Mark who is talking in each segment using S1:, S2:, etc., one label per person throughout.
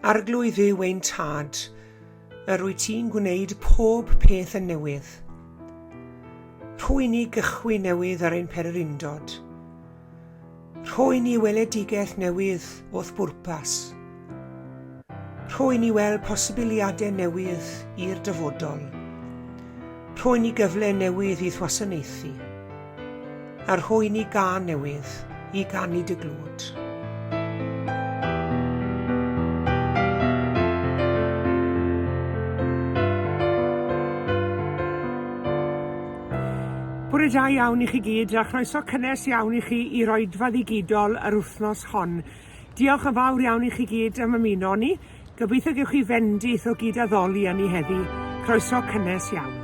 S1: Arglwydd Dduw ein Tad, yr wyt ti'n gwneud pob peth yn newydd. Rho i ni gychwyn newydd ar ein pererindod. Rho i ni weledigaeth newydd o'th bwrpas. Rho i ni weld posibiliadau newydd i'r dyfodol. Rho i ni gyfle newydd i'th wasanaethu. A rho i ni gân newydd i ganu dy glod. Bore da iawn i chi gyd a chroeso cynnes iawn i chi i'r oedfa ddigidol yr wythnos hon. Diolch yn fawr iawn i chi gyd am ymuno â ni. Gobeithio gewch chi fendith o gyd-addoli â ni heddi. Croeso cynnes iawn.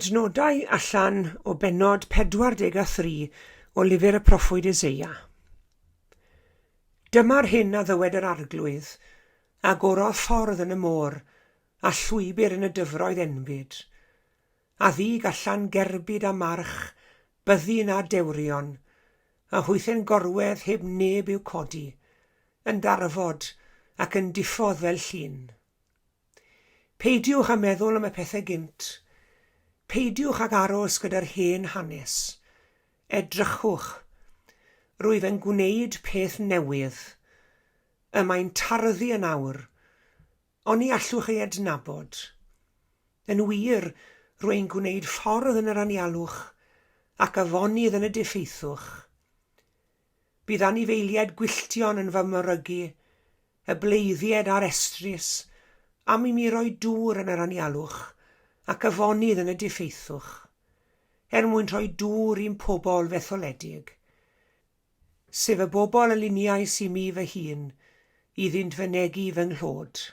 S1: Adnodau allan o bennod 43 o lyfr y proffwyd Eseia. Dyma'r hyn a ddywed yr Arglwydd, agorodd ffordd yn y môr, a llwybr yn y dyfroedd enbyd. A ddug allan gerbyd a march, byddin a dewrion, a hwythe'n gorwedd heb neb i'w codi, yn darfod ac yn diffodd fel llun. Peidiwch â meddwl am y pethau gynt. Peidiwch ag aros gyda'r hen hanes. Edrychwch. Rwyf yn gwneud peth newydd. Y mae'n tarddu yn awr. Oni allwch ei adnabod? Yn wir, rwy'n gwneud ffordd yn yr anialwch ac afonydd yn y diffeithwch. Bydd anifeiliaid gwylltion yn fy morygu, y bleiddiaid a'r estrys, am i mi roi dŵr yn yr anialwch ac afonydd yn y diffeithwch, er mwyn rhoi dŵr i'm pobl fetholedig, sef y bobl a luniais i mi fy hun, iddynt fynegi fy nghlod.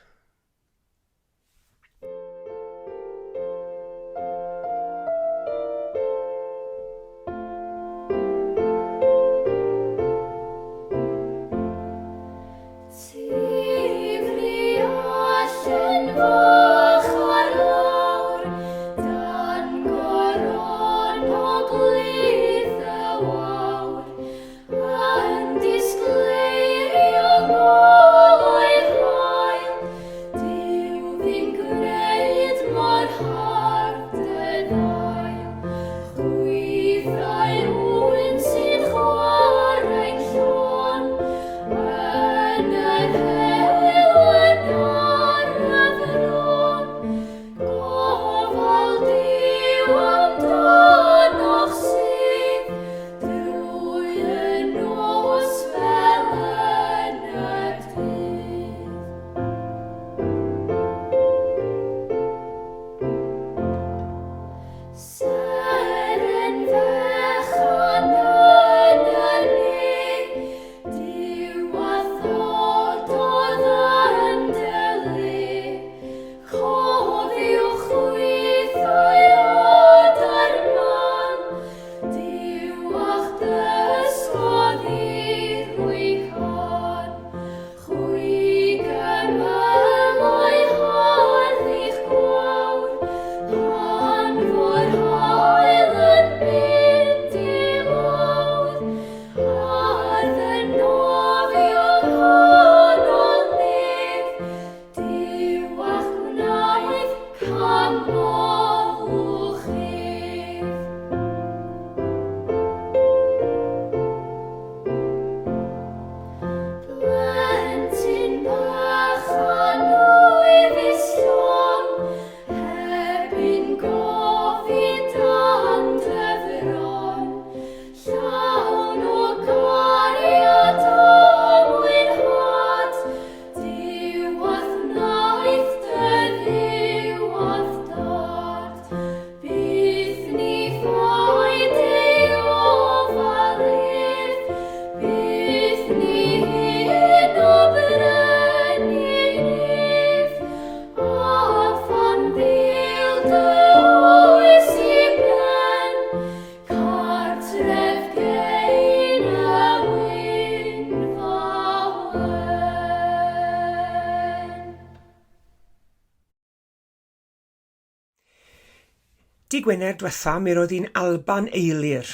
S1: Dy Gwener dwetha mi roedd hi'n Alban Eilir,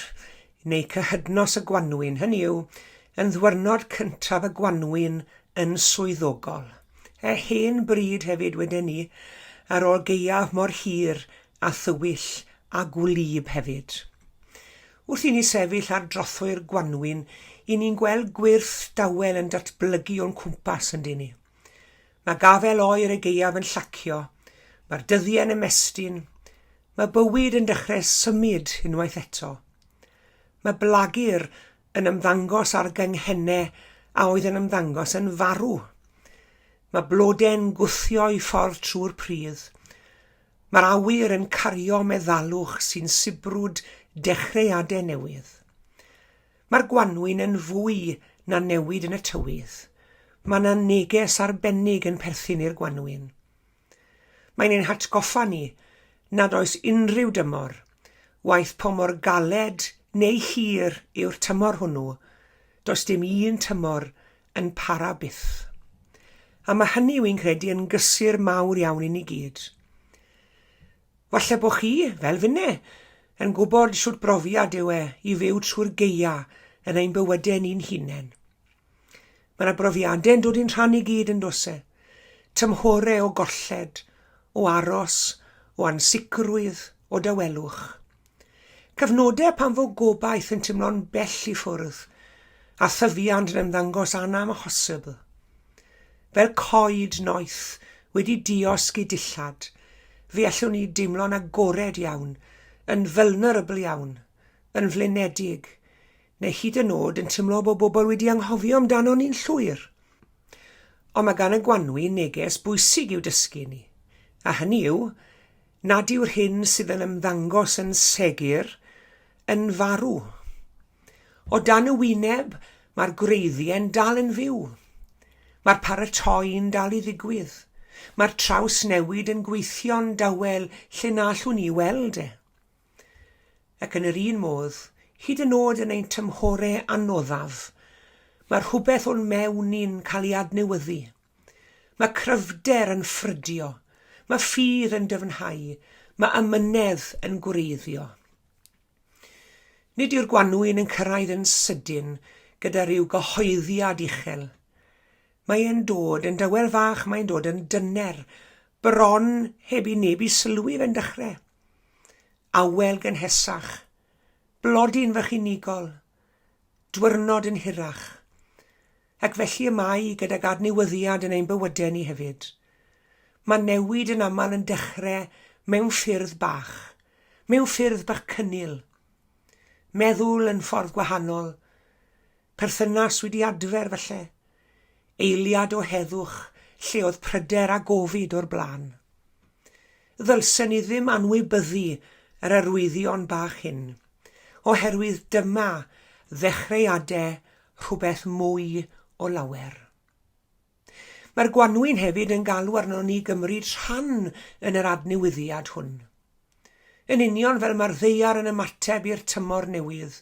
S1: neu cyhydnos y gwanwyn, hynny yw, yn ddwyrnod cyntaf y gwanwyn yn swyddogol. E hen bryd hefyd weden ni, ar ôl gaeaf mor hir a thywyll a gwlyb hefyd. Wrth i ni sefyll ar drothwy'r gwanwyn, i ni'n gweld gwyrth dawel yn datblygu o'n cwmpas, yndyn ni? Mae gafael oer y gaeaf yn llacio, mae'r dyddiau'n ymestyn, mae bywyd yn dechrau symud unwaith eto. Mae blagur yn ymddangos ar gynghennau a oedd yn ymddangos yn farw. Mae blodau'n gwthio'i ffordd trwy'r pridd. Mae'r awyr yn cario meddalwch sy'n sibrwd dechreuadau newydd. Mae'r gwanwyn yn fwy na newid yn y tywydd. Mae 'na neges arbennig yn perthyn i'r gwanwyn. Mae'n ein hatgoffa ni nad oes unrhyw dymor, waeth po mor galed neu hir yw'r tymor hwnnw, does dim un tymor yn para byth. A mae hynny, wi'n credu, yn gysur mawr iawn i ni gyd. Falle bo chi, fel finne, yn gwybod shwt brofiad yw e i fyw trwy'r gaea yn ein bywydau ni'n hunain. Mae yna brofiadau yn dod i'n rhan i gyd yn does e? Tymhorau o golled, o aros, o ansicrwydd, o dawelwch. Cyfnodau pan fo gobaith yn teimlo'n bell i ffwrdd, a thyfiant yn ymddangos anamhosibl. Fel coed noeth wedi diosg eu dillad, fe allwn ni deimlo'n agored iawn, yn vulnerable iawn, yn flinedig, neu hyd yn oed yn teimlo bod bobl wedi anghofio amdano ni'n llwyr. Ond mae gan y gwanwyn neges bwysig i'w dysgu ni, a hynny yw nad yw'r hyn sydd yn ymddangos yn segur yn farw. O dan y wyneb, mae'r gwreiddiau'n dal yn fyw. Mae'r paratoi'n dal i ddigwydd. Mae'r trawsnewid yn gweithio'n dawel lle na allwn ni weld e. Ac yn yr un modd, hyd yn oed yn ein tymhorau anoddaf, mae rhywbeth o'n mewn ni'n cael ei adnewyddu. Mae cryfder yn ffrydio, mae ffydd yn dyfnhau, mae amynedd yn gwreiddio. Nid yw'r gwanwyn yn cyrraedd yn sydyn gyda rhyw gyhoeddiad uchel. Mae e'n dod yn dawel fach, mae'n dod yn dyner, bron heb i neb i sylwi fe'n dechrau. Awel gynhesach, blodyn fach unigol, dwyrnod yn hirach. Ac felly y mae gydag adnewyddiad yn ein bywydau ni hefyd. Mae newid yn aml yn dechrau mewn ffyrdd bach, mewn ffyrdd bach cynnil. Meddwl yn ffordd gwahanol, perthynas wedi adfer falle, eiliad o heddwch lle oedd pryder a gofid o'r blaen. Ddylsen ni ddim anwybyddu yr arwyddion bach hyn, oherwydd dyma ddechreuadau rhywbeth mwy o lawer. Mae'r gwanwyn hefyd yn galw arnon ni gymryd rhan yn yr adnewyddiad hwn. Yn union fel mae'r ddaear yn ymateb i'r tymor newydd,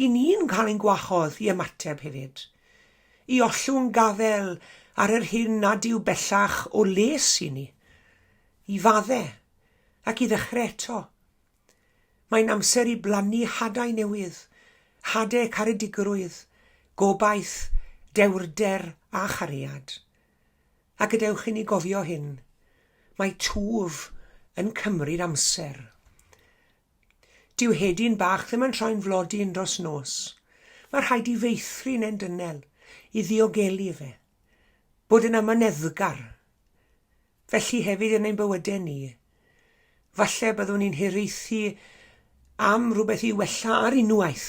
S1: i ni'n cael ein gwahodd i ymateb hefyd. I ollwng gafael ar yr hyn nad yw bellach o les i ni. I fadde, ac i ddechrau eto. Mae'n amser i blannu hadau newydd, hadau caredigrwydd, gobaith, dewrder a chariad. A gadewch i ni gofio hyn, mae twf yn cymryd amser. Dyw hedyn bach ddim yn troi'n flodyn dros nos. Mae rhaid i feithrin e'n dynel, i ddiogelu fe. Bod yn amyneddgar. Felly hefyd yn ein bywydau ni. Falle byddwn ni'n hiraethu am rhywbeth i wella ar unwaith,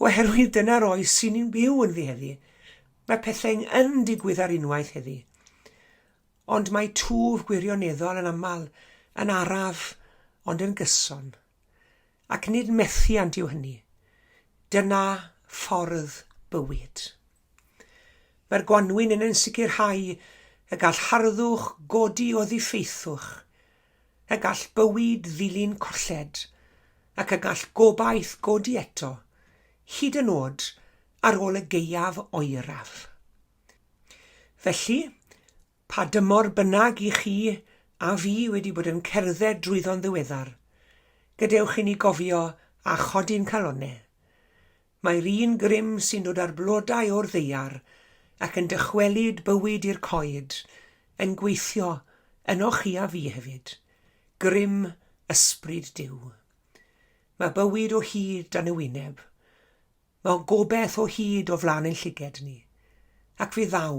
S1: oherwydd dyna'r oes sy'n ni'n byw ynddi heddi. Mae pethau yn digwydd ar unwaith heddi. Ond mae twf gwirioneddol yn aml yn araf ond yn gyson. Ac nid methiant yw hynny. Dyna ffordd bywyd. Mae'r gwanwyn yn ein sicrhau y gall harddwch godi o ddiffeithwch, y gall bywyd ddilyn colled, ac y gall gobaith godi eto, hyd yn oed ar ôl y gaeaf oeraf. Felly, pa dymor bynnag i chi a fi wedi bod yn cerdded drwyddo'n ddiweddar, gadewch i ni gofio a chodi'n calonnau. Mae'r un grym sy'n dod â'r blodau o'r ddaear ac yn dychwelyd bywyd i'r coed yn gweithio ynoch chi a fi hefyd, grym Ysbryd Duw. Mae bywyd o hyd dan y wyneb. Mae gobeith o hyd o flaen ein llyged ni, ac fe ddaw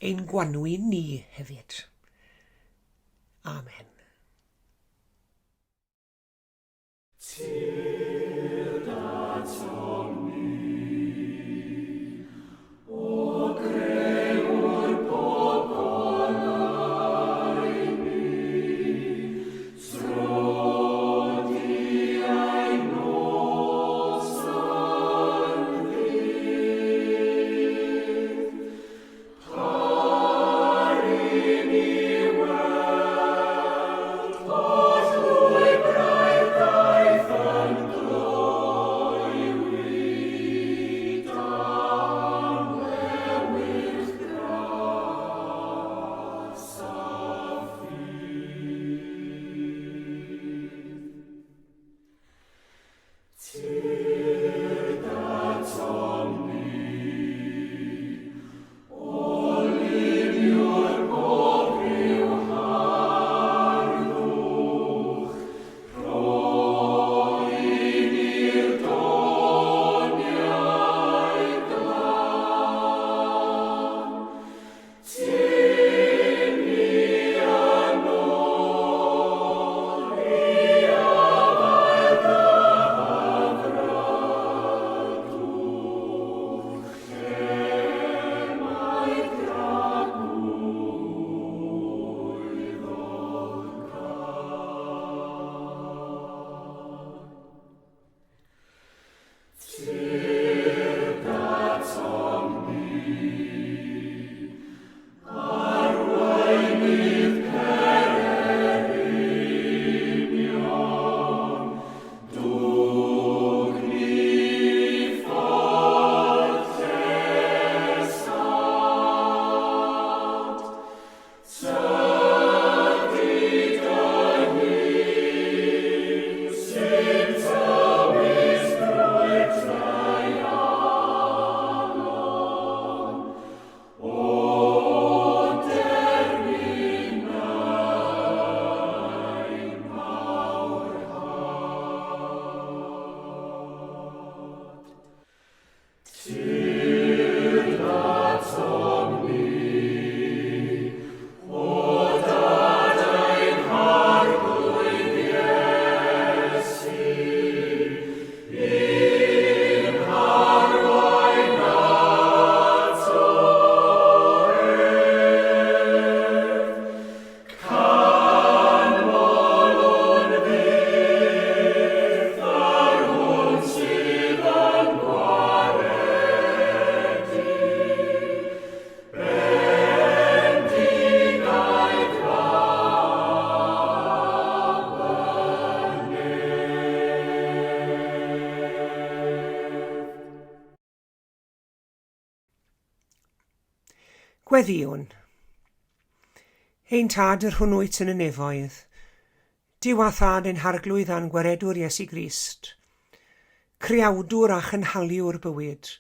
S1: ein gwanwyn ni hefyd. Amen.
S2: Tyrd atom ni, o Grëwr pob goleuni, tro di a'i nos yn ddydd. Par i ni weld holl lwybrau'r daith yn gloi. Tyrd atom ni, arweinydd pererinion, dwg ni ffordd llesant. Tydi dy hun sy'n tywys drwy'r treialon, o derfynau mawr had. Tyrd atom ni, o Dad ein Harglwydd Iesu, i'n harwain ato ef. Canmolwn fyth yr hwn sydd yn gwaredu, bendigaid Mab y Nef.
S1: Gweddïwn. Ein Tad yr hwn wyt yn y nefoedd, Duw a Thad ein Harglwydd a'n Gwaredwr Iesu Grist, Creawdwr a Chynhaliwr bywyd,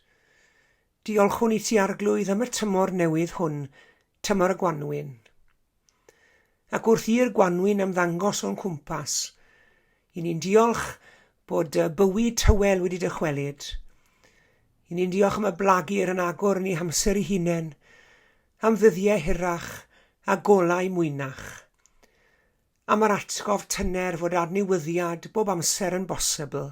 S1: diolchwn i ti Arglwydd am y tymor newydd hwn, tymor y gwanwyn. Ac wrth i'r gwanwyn ymddangos o'n cwmpas, i ni'n diolch bod bywyd tywel wedi dychwelyd. I ni'n diolch am y blagur yn agor yn ei hamser ei hunain, am ddyddiau hirach a golau mwynach. Am yr atgof tyner fod adnewyddiad bob amser yn bosibl.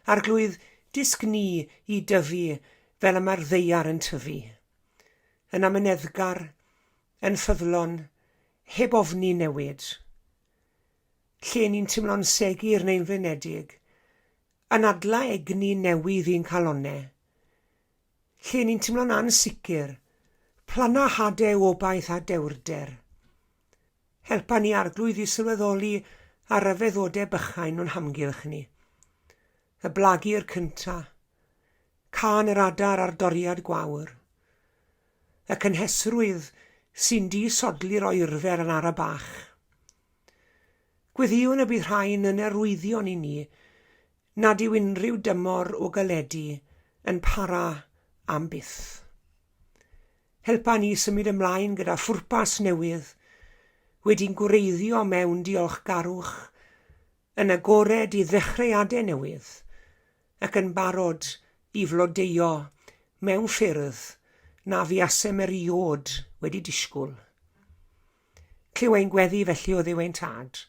S1: Arglwydd, dysg ni i dyfu fel y mae'r ddaear yn tyfu. Yn amyneddgar, yn ffyddlon, heb ofni newid. Lle ni'n teimlo'n segur neu'n flinedig, anadla egni newydd i'n calonnau. Lle ni'n teimlo'n ansicr, planna hadau obaith a dewrder. Helpa ni Arglwydd i sylweddoli ar ryfeddodau bychain o'n hamgylch ni. Y blagur cynta, cân yr adar a'r doriad gwawr. Y cynhesrwydd sy'n disodli'r oerfel yn ara bach. Gweddïwn y bydd rhain yn arwyddion i ni nad yw unrhyw dymor o galedu yn para am byth. Helpa ni symud ymlaen gyda phwrpas newydd, wedi'n gwreiddio mewn diolchgarwch, yn agored i ddechreuadau newydd, ac yn barod i flodeuo mewn ffyrdd na fuasem erioed wedi disgwyl. Clyw ein gweddi felly o Dduw ein Tad,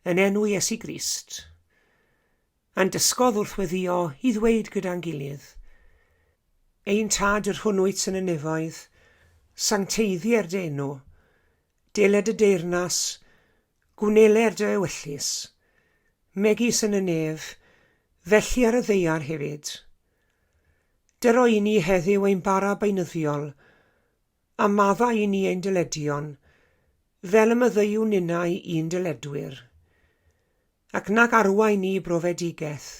S1: yn enw Iesu Grist. A'n dysgodd wrth weddïo i ddweud gyda'n gilydd, Ein Tad yr hwn wyt yn y nefoedd, sancteiddier dy enw, deled dy deyrnas, gwneler dy ewyllys, megis yn y nef, felly ar y ddaear hefyd. Dyro i ni heddiw ein bara beunyddiol, A maddau i ni ein dyledion, fel y maddeuwn ninnau i'n dyledwyr. Ac nag arwain ni i brofedigaeth,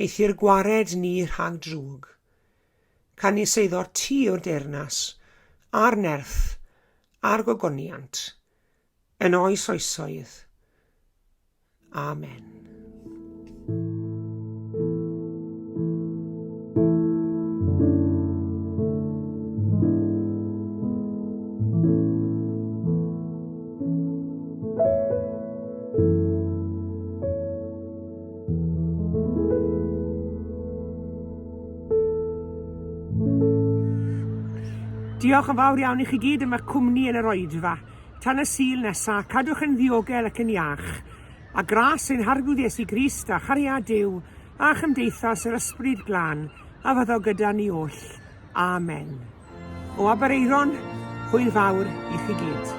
S1: eithr gwared ni rhag drwg. Canys eiddo ti yw'r deyrnas, a'r nerth, a'r gogoniant, yn oes oesoedd. Amen. Diolch yn fawr iawn i chi gyd am eich cwmni yn yr oedfa. Tan y Sul nesa, cadwch yn ddiogel ac yn iach. A gras ein Harglwydd Iesu Grist a chariad Duw a chymdeithas yr Ysbryd Glân a fyddo gyda ni oll. Amen. O Aberaeron, hwyl fawr i chi gyd.